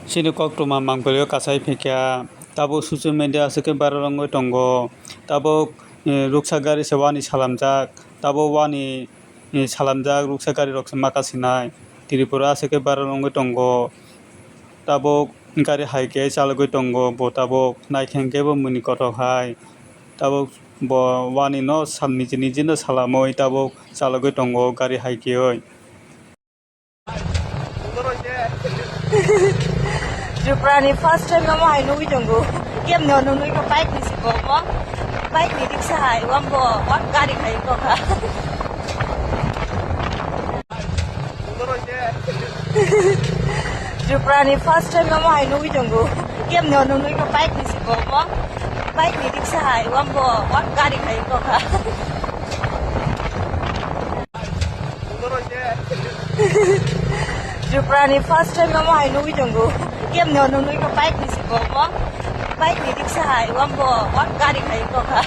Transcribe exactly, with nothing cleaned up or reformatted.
Chini koktwma mangpili o kasai phikya, tabuk social media aswk khe viral wngwi tongo. Tabuk, eh, ruksa gari se wani salamjak, tabuk wani, eh, salamjak ruksa gari rok se maka sinai. Tripura aswk khe viral wngwi tongo. Tabuk gari hai khe chalogwi tongo, bo tabuk naikhe hwnkhe bo muni kothok hai. Tabuk bo wani no sal niji niji no salamwi tabuk chalogwi tongo gari hai kheoi. Tripura ni first time omo hai nugwi tongo. Kemno nugwi ko bike ni siko omo. Bike ni riksa hai, wambo, wam gari hai ko kha. Tripura ni first time omo hai nugwi tongo. Kemno nugwi ko bike ni siko omo. Bike ni riksa hai, wambo, wam gari hai ko kha. Tripura ni first time omo hai nugwi tongo. Kemno nugwi ko bike ni siko omo. Bike ni riksa hai, wambo, wam gari hai ko kha.